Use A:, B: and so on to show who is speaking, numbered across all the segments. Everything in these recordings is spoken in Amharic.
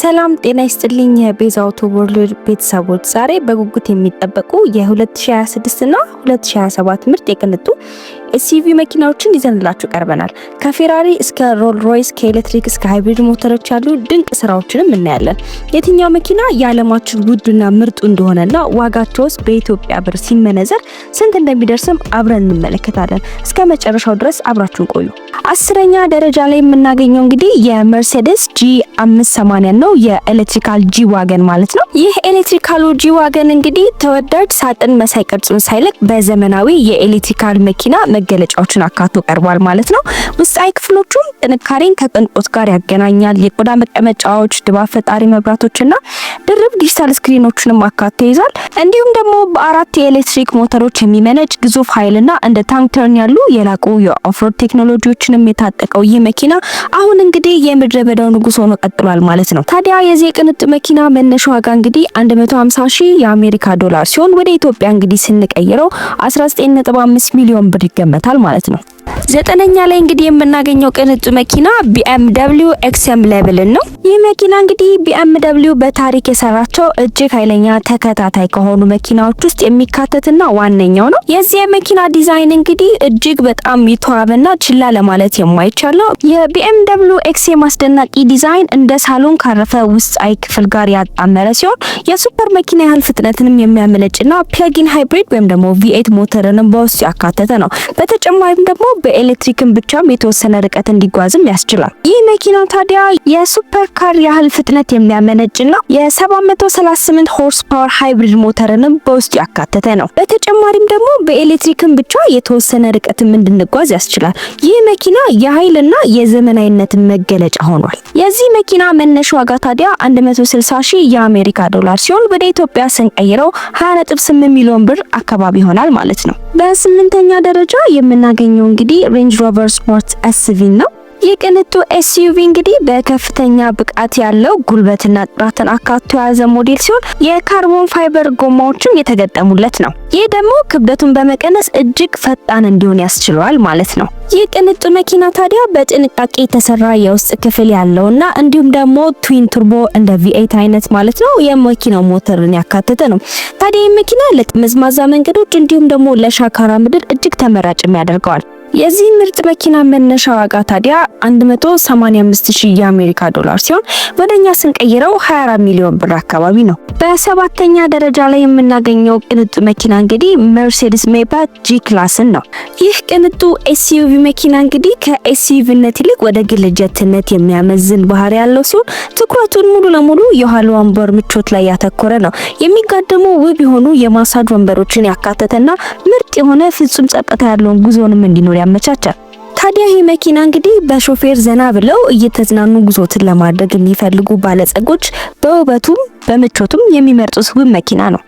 A: ሰላም ጤና ይስጥልኝ የቤዛ አውቶ ወርልድ ቤተሰቦች፣ ዛሬ በጉጉት የሚጠበቁ የ2026 እና 2027 ምርጥ የቅንጡ SUV መኪናዎችን ይዘንላችሁ ቀርበናል። ከፌራሪ እስከ ሮልስ ሮይስ፣ ከኤሌክትሪክ እስከ hybrid ሞተሮች ያሉ ድንቅ ስራዎችንም እናያለን። የትኛው መኪና የዓለማችን ውዱና ምርጡ እንደሆነና ዋጋቸውስ በኢትዮጵያ ብር ሲመነዘር ስንት እንደሚደርስም አብረን እንመለከታለን። እስከ መጨረሻው ድረስ አብራችሁን ቆዩ። 10ኛ ደረጃ ላይ የምናገኘው እንግዲህ የመርሴዲስ G 580 ነው፣ የ electrical G Wagon ማለት ነው። ይህ electrical ኡ G Wagon እንግዲህ ተወዳጅ ሳጥን መሳይ ቅርጹን ሳይለቅ በዘመናዊ የ electrical መኪና መገለጫዎችን አካቶ ቀርቧል ማለት ነው። ውስጣዊ ክፍሎቹም ጥንካሬን ከቅንጦት ጋር ያገናኛል። የቆዳ መቀመጫዎች፣ ድባብ ፈጣሪ መብራቶችና ድርብ digital screen ኦችንም አካቶ ይዟል። እንዲሁም ደግሞ በአራት የኤሌክትሪክ ሞተሮች የሚመነጭ ግዙፍ ኃይልና እንደ tank turn ያሉ የላቁ የ off-road ቴክኖሎጂዎችንም የታጠቀው ይህ መኪና አሁን እንግዲህ የምድረ በዳው ንጉስ ሆኖ ቀጥሏል ማለት ነው። ታዲያ የዚህ የቅንጡ መኪና መነሻ ዋጋ እንግዲህ 150 ሺህ የአሜሪካ ዶላር ሲሆን ወደ ኢትዮጵያ እንግዲህ ስንቀይረው 19.5 ሚሊዮን ብር ይገመታል ማለት ነው። ዘጠነኛ ላይ እንግዲህ የምናገኘው ቅንጡ መኪና BMW XM Level ን ነው። ይህ መኪና እንግዲህ BMW በታሪክ የሰራቸው እጅግ ኃይለኛ ተከታታይ ከሆኑ መኪናዎች ውስጥ የሚካተትና ዋነኛው ነው። የዚህ የመኪና ዲዛይን እንግዲህ እጅግ በጣም የተዋበና ችላ ለማለት የማይቻል ነው። የ BMW XM አስደናቂ ዲዛይን እንደ ሳሎን ካረፈ ውስጣዊ ክፍል ጋር ያጣመረ ሲሆን የ super መኪና ያህል ፍጥነትንም የሚያመነጭና plug-in hybrid ወይም ደግሞ V8 ሞተርንም በውስጡ ያካተተ ነው። በተጨማሪም ደግሞ በኤሌክትሪክም ብቻም የተወሰነ ርቀት እንዲጓዝም ያስችላል። ይህ መኪና ታዲያ የ super car ያህል ፍጥነት የሚያመነጭና የ738 horse power hybrid ሞተርንም በውስጡ ያካተተ ነው። በተጨማሪም ደግሞ በኤሌክትሪክም ብቻ የተወሰነ ርቀትም እንድንጓዝ ያስችላል። ይህ መኪና የኃይልና የዘመናዊነትን መገለጫ ሆኗል። የዚህ መኪና መነሻ ዋጋ ታዲያ 160 ሺህ የአሜሪካ ዶላር ሲሆን ወደ ኢትዮጵያ ስንቀይረው 20.8 ሚሊዮን ብር አካባቢ ይሆናል ማለት ነው። በስምንተኛ ደረጃ የምናገኘው እንግዲህ Range Rover Sport SV ነው። ይህ ቅንጡ SUV እንግዲህ በከፍተኛ ብቃት ያለው ጉልበትና ጥራትን አካቶ የያዘ ሞዴል ሲሆን የ carbon fiber ጎማዎችም የተገጠሙለት ነው። ይህ ደግሞ ክብደቱን በመቀነስ እጅግ ፈጣን እንዲሆን ያስችለዋል ማለት ነው። ይህ ቅንጡ መኪና ታዲያ በጥንቃቄ የተሰራ የውስጥ ክፍል ያለውና እንዲሁም ደግሞ twin turbo እንደ V8 አይነት ማለት ነው የመኪናው ሞተርን ያካተተ ነው። ታዲያ ይህ መኪና ለጠመዝማዛ መንገዶች እንዲሁም ደግሞ ለሻካራ ምድር እጅግ ተመራጭም ያደርገዋል። የዚህ ምርጥ መኪና መነሻ ዋጋ ታዲያ 185 ሺህ የአሜሪካ ዶላር ሲሆን ወደኛ ስንቀይረው 24 ሚሊዮን ብር አካባቢ ነው። በሰባተኛ ደረጃ ላይ የምናገኘው ቅንጡ መኪና እንግዲህ Mercedes Maybach G Class ን ነው። ይህ ቅንጡ SUV መኪና እንግዲህ ከ SUV ነት ይልቅ ወደ ግል ጀትነት የሚያመዝን ባህሪ ያለው ሲሆን ትኩረቱን ሙሉ ለሙሉ የኋላ ወንበር ምቾት ላይ ያተኮረ ነው። የሚጋደሙ ውብ የሆኑ የማሳጅ ወንበሮችን ያካተተና ምርጥ የሆነ ፍጹም ጸጥታ ያለውን ጉዞንም እንዲኖር ያመቻቻል። ታዲያ ይህ መኪና እንግዲህ በሾፌር ዘና ብለው እየተዝናኑ ጉዞትን ለማድረግ የሚፈልጉ ባለጸጎች በውበቱም በምቾቱም የሚመርጡት ውብ መኪና ነው።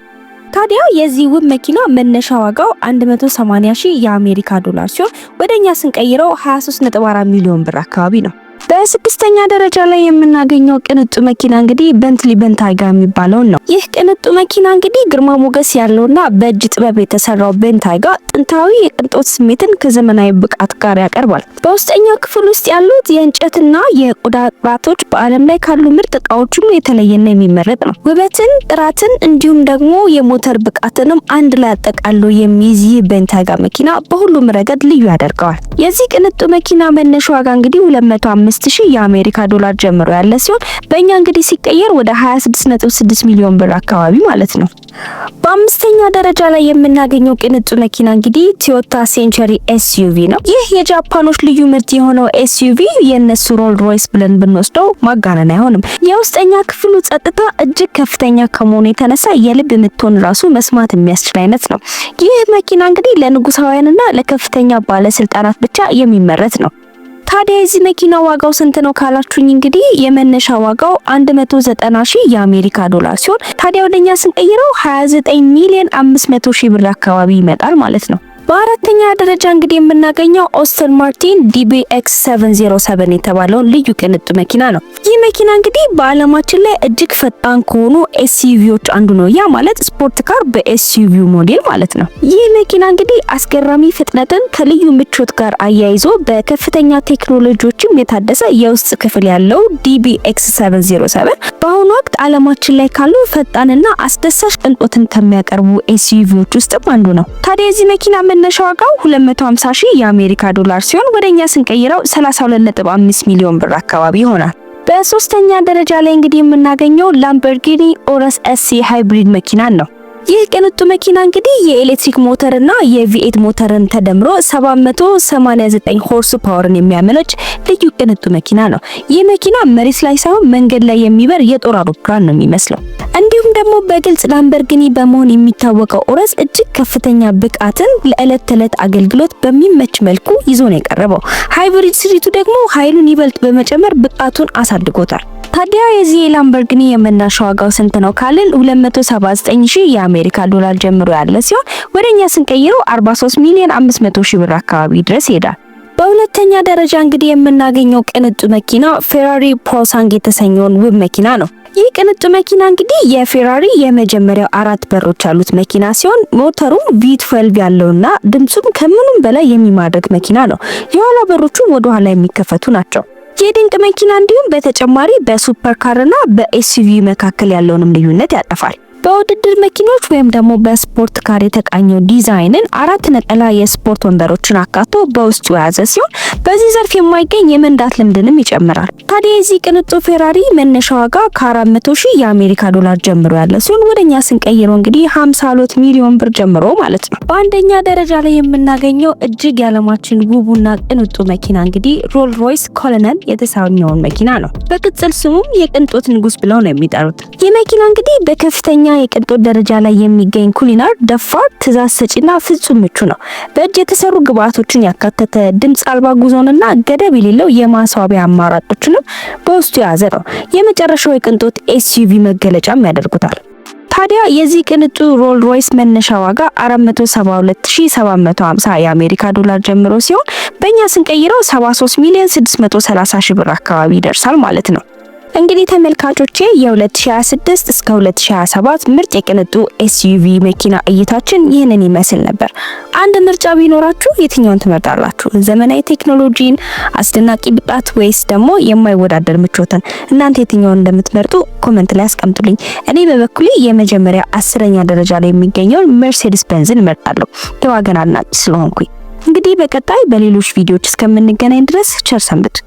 A: ታዲያ የዚህ ውብ መኪና መነሻ ዋጋው 180 ሺህ የአሜሪካ ዶላር ሲሆን ወደኛ ስንቀይረው 23.4 ሚሊዮን ብር አካባቢ ነው። በስድስተኛ ደረጃ ላይ የምናገኘው ቅንጡ መኪና እንግዲህ Bentley Bentayga የሚባለውን ነው። ይህ ቅንጡ መኪና እንግዲህ ግርማ ሞገስ ያለውና በእጅ ጥበብ የተሰራው Bentayga ጥንታዊ የቅንጦት ስሜትን ከዘመናዊ ብቃት ጋር ያቀርባል። በውስጠኛው ክፍል ውስጥ ያሉት የእንጨትና የቆዳ ጥራቶች በዓለም ላይ ካሉ ምርጥ እቃዎች ሁሉ የተለየና የሚመረጥ ነው። ውበትን፣ ጥራትን እንዲሁም ደግሞ የሞተር ብቃትንም አንድ ላይ አጠቃሎ የሚይዝ ይህ Bentayga መኪና በሁሉም ረገድ ልዩ ያደርገዋል። የዚህ ቅንጡ መኪና መነሻ ዋጋ እንግዲህ 205 ሺህ የአሜሪካ ዶላር ጀምሮ ያለ ሲሆን በእኛ እንግዲህ ሲቀየር ወደ 26.6 ሚሊዮን ብር አካባቢ ማለት ነው። በአምስተኛ ደረጃ ላይ የምናገኘው ቅንጡ መኪና እንግዲህ Toyota Century SUV ነው። ይህ የጃፓኖች ልዩ ምርት የሆነው SUV የእነሱ Rolls Royce ብለን ብንወስደው ማጋነን አይሆንም። የውስጠኛ ክፍሉ ጸጥታ እጅግ ከፍተኛ ከመሆኑ የተነሳ የልብ ምቶን ራሱ መስማት የሚያስችል አይነት ነው። ይህ መኪና እንግዲህ ለንጉሳውያንና ለከፍተኛ ባለስልጣናት ብቻ የሚመረት ነው። ታዲያ የዚህ መኪና ዋጋው ስንት ነው ካላችሁኝ እንግዲህ የመነሻ ዋጋው 190 ሺህ የአሜሪካ ዶላር ሲሆን ታዲያ ወደኛ ስንቀይረው 29 ሚሊዮን 500 ሺህ ብር አካባቢ ይመጣል ማለት ነው። በአራተኛ ደረጃ እንግዲህ የምናገኘው Aston Martin DBX 707 የተባለውን ልዩ ቅንጡ መኪና ነው። ይህ መኪና እንግዲህ በዓለማችን ላይ እጅግ ፈጣን ከሆኑ SUV ዎች አንዱ ነው። ያ ማለት sport car በ SUV ሞዴል ማለት ነው። ይህ መኪና እንግዲህ አስገራሚ ፍጥነትን ከልዩ ምቾት ጋር አያይዞ በከፍተኛ ቴክኖሎጂዎችም የታደሰ የውስጥ ክፍል ያለው DBX 707 በአሁኑ ወቅት ዓለማችን ላይ ካሉ ፈጣንና አስደሳች ቅንጦትን ከሚያቀርቡ SUV ዎች ውስጥም አንዱ ነው። ታዲያ የዚህ መኪና መነሻ ዋጋው 250 ሺህ የአሜሪካ ዶላር ሲሆን ወደኛ ስንቀይረው 32.5 ሚሊዮን ብር አካባቢ ይሆናል። በሶስተኛ ደረጃ ላይ እንግዲህ የምናገኘው Lamborghini Urus SC Hybrid መኪናን ነው። ይህ ቅንጡ መኪና እንግዲህ የኤሌክትሪክ ሞተር እና የ V8 ሞተርን ተደምሮ 789 horse power ን የሚያመነጭ ልዩ ቅንጡ መኪና ነው። ይህ መኪና መሬት ላይ ሳይሆን መንገድ ላይ የሚበር የጦር አውሮፕላን ነው የሚመስለው። እንዲሁም ደግሞ በግልጽ Lamborghini በመሆን የሚታወቀው Urus እጅግ ከፍተኛ ብቃትን ለዕለት ተዕለት አገልግሎት በሚመች መልኩ ይዞ ነው የቀረበው። Hybrid ስሪቱ ደግሞ ኃይሉን ይበልጥ በመጨመር ብቃቱን አሳድጎታል። ታዲያ የዚህ የ Lamborghini የመነሻ ዋጋው ስንት ነው ካልን 279 ሺህ የአሜሪካ ዶላር ጀምሮ ያለ ሲሆን ወደኛ ስንቀይረው 43 ሚሊዮን 500 ሺህ ብር አካባቢ ድረስ ይሄዳል። በሁለተኛ ደረጃ እንግዲህ የምናገኘው ቅንጡ መኪና Ferrari Purosangue የተሰኘውን ውብ መኪና ነው። ይህ ቅንጡ መኪና እንግዲህ የ Ferrari የመጀመሪያው አራት በሮች ያሉት መኪና ሲሆን ሞተሩም V12 ያለውና ድምጹም ከምኑም በላይ የሚማርክ መኪና ነው። የኋላ በሮቹም ወደ ኋላ የሚከፈቱ ናቸው። ይህ ድንቅ መኪና እንዲሁም በተጨማሪ በ super car ና በ SUV መካከል ያለውንም ልዩነት ያጠፋል። በውድድር መኪኖች ወይም ደግሞ በ sport car የተቃኘው ዲዛይንን አራት ነጠላ የስፖርት ወንበሮችን አካቶ በውስጡ የያዘ ሲሆን በዚህ ዘርፍ የማይገኝ የመንዳት ልምድንም ይጨምራል። ታዲያ የዚህ ቅንጡ Ferrari መነሻ ዋጋ ከ400 ሺህ የአሜሪካ ዶላር ጀምሮ ያለ ሲሆን ወደኛ ስንቀይረው እንግዲህ 52 ሚሊዮን ብር ጀምሮ ማለት ነው። በአንደኛ ደረጃ ላይ የምናገኘው እጅግ የዓለማችን ውቡና ቅንጡ መኪና እንግዲህ Rolls Royce Cullinan የተሰኘውን መኪና ነው። በቅጽል ስሙም የቅንጦት ንጉስ ብለው ነው የሚጠሩት። ይህ መኪና እንግዲህ በከፍተኛ የቅንጦት ደረጃ ላይ የሚገኝ Cullinan ደፋር፣ ትዕዛዝ ሰጪና ፍጹም ምቹ ነው። በእጅ የተሰሩ ግብአቶችን ያካተተ ድምጽ አልባ ጉዞንና ገደብ የሌለው የማስዋቢያ አማራጮችንም በውስጡ የያዘ ነው። የመጨረሻው የቅንጦት SUV መገለጫም ያደርጉታል። ታዲያ የዚህ ቅንጡ Rolls Royce መነሻ ዋጋ 472750 የአሜሪካ ዶላር ጀምሮ ሲሆን በእኛ ስንቀይረው 73 ሚሊዮን 630 ሺህ ብር አካባቢ ይደርሳል ማለት ነው። እንግዲህ ተመልካቾቼ የ2026 እስከ 2027 ምርጥ የቅንጡ SUV መኪና እይታችን ይህንን ይመስል ነበር። አንድ ምርጫ ቢኖራችሁ የትኛውን ትመርጣላችሁ? ዘመናዊ ቴክኖሎጂን፣ አስደናቂ ብቃት ወይስ ደግሞ የማይወዳደር ምቾትን? እናንተ የትኛውን እንደምትመርጡ comment ላይ አስቀምጡልኝ። እኔ በበኩሌ የመጀመሪያ 10ኛ ደረጃ ላይ የሚገኘውን Mercedes Benz ን እመርጣለሁ፣ የዋገን አድናቂ ስለሆንኩኝ። እንግዲህ በቀጣይ በሌሎች ቪዲዮዎች እስከምንገናኝ ድረስ ቸር ሰንብቱ።